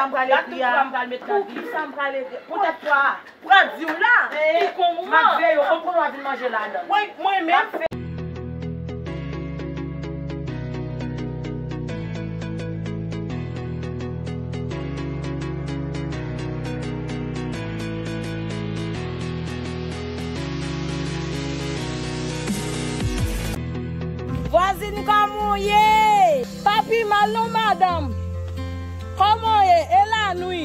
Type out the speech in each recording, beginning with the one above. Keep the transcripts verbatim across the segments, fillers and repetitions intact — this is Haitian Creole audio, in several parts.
M pral ekri a. Pou ki sa m pral ekri? Poutèt fwa a. Pran di w la. Ki kon w m ap veye w. Ou konn w a vin manje ladan. Mwen, mwen menm. Vwazin, kòman w ye? Pa pi mal non, madanm. Kòman w ye? E lanwi?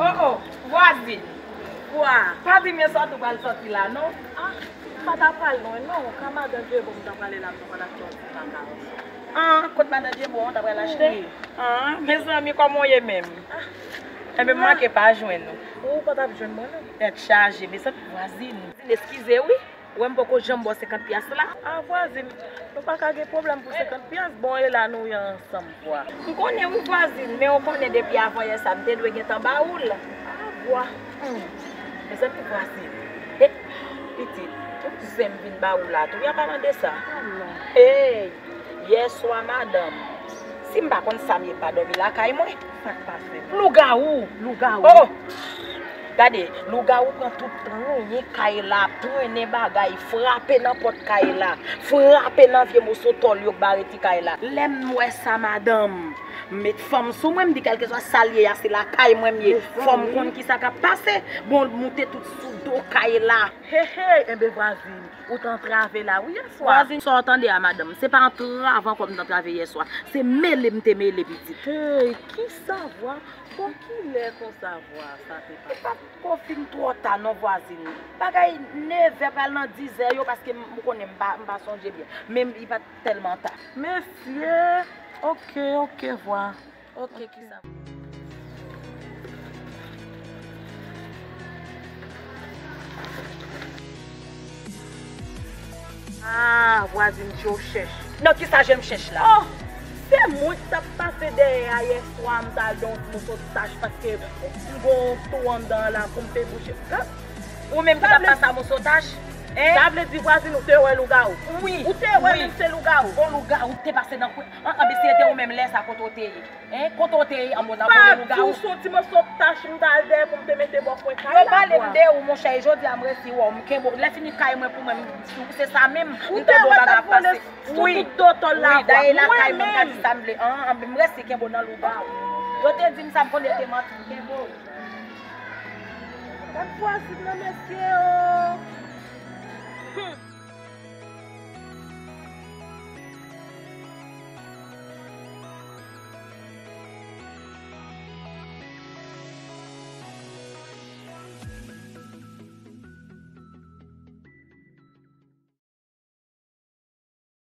Oh, oh, vwazin. Kwa? Pa di m e sòti w pral sòti la, non. Ah, m pa ta pral lwen, non. Ka madan Djebon m ta prale la, m ta pral achte yon ti makawon. Ah, kot madan Djebon, w ta pral achte? Wi. Ah, mezanmi, kòman w ye menm? Ah. Enben, m manke pa jwenn ou. Ou pa t ap jwenn mwen, non. Tèt chaje, mezanmi, vwazin. Eskize, wi. Ou wè m poko janm ba w senkant pyas la? Ah, vwazin, nou pa ka gen pwoblèm pou senkant pyas. Bon, e la nou ye ansanm, vwa. M konnen wi, vwazin, men ou konnen depi avan yè sa, m te dwe gentan ba ou l. Ah, vwa. Hmm. Mezanmi, vwazin. He, pitit, tout zen m vin ba ou la tou, y a pa mande sa. Hey, yè swa, madanm, si m pa konn sa m ye, pa dòmi lakay mwen. Sa k pase? Lougawou! Lougawou! Oh! Gade, lougawou pran tout, trennen kay la, trennen bagay, frape nan pòt kay la, frape nan vye moso tòl yo k bare ti kay la. Lè m wè sa, madanm, m met fanm sou mwen, m di kèlkeswa sa l ye a, se lakay mwen m ye. Fò m konn ki sa k ap pase. Bon, moute tout sou do kay la. He, he, enben vwazin, ou t antrave la wi yè swa. Vwazin, sa w tande a, madanm, se pa antrave ankò m t antrave yè swa. Se mele m te mele, pitit. Hey, ki sa vwa? Bon, kilè konsa vwa sa te pase? Li pa t ko fin twò ta non, vwazin. Bagay nevè pral nan dizè yo, paske m, ou konnen m pa, m pa sonje byen. Men li pa t tèlman ta. Mesye, oke, oke, vwa. Oke, ki sa? Ah, vwazin, je w chèch. Nan ki sa je m chèch la? Oh, se mwen ki t ap pase dèyè a yè swa, m t al don ti moso tach paske m gon tou anndan la pou m te bouche. Ou menm ki t ap pase a moso tach? Hein? Sa vle di vwazin ou te wè lougawou? Wi. Ou te wè menm se lougawou? Gon lougawou te pase nan kwen. An, an, mesye, te ou menm lè sa kote w te ye? Hein? Kote w te ye? An, bon, nan kote lougawou? Sa di w se yon ti moso tach m t al dèyè pou m te mete bò kwen kay la. Yo pale m de ou, monchè, e jodi a m resi wè w, m kenbe w. Lè fini kay mwen pou mwen, m, se sa menm, m tande w bagay ap pase. Wi, wi, dayè lakay mwen, m ka di sa m vle. An, an, m resi kenbe w nan lougawou. Yo te di m sa, m konnen te manti, m kenbe w. Gad vwazin nan, mesye o. Hmm.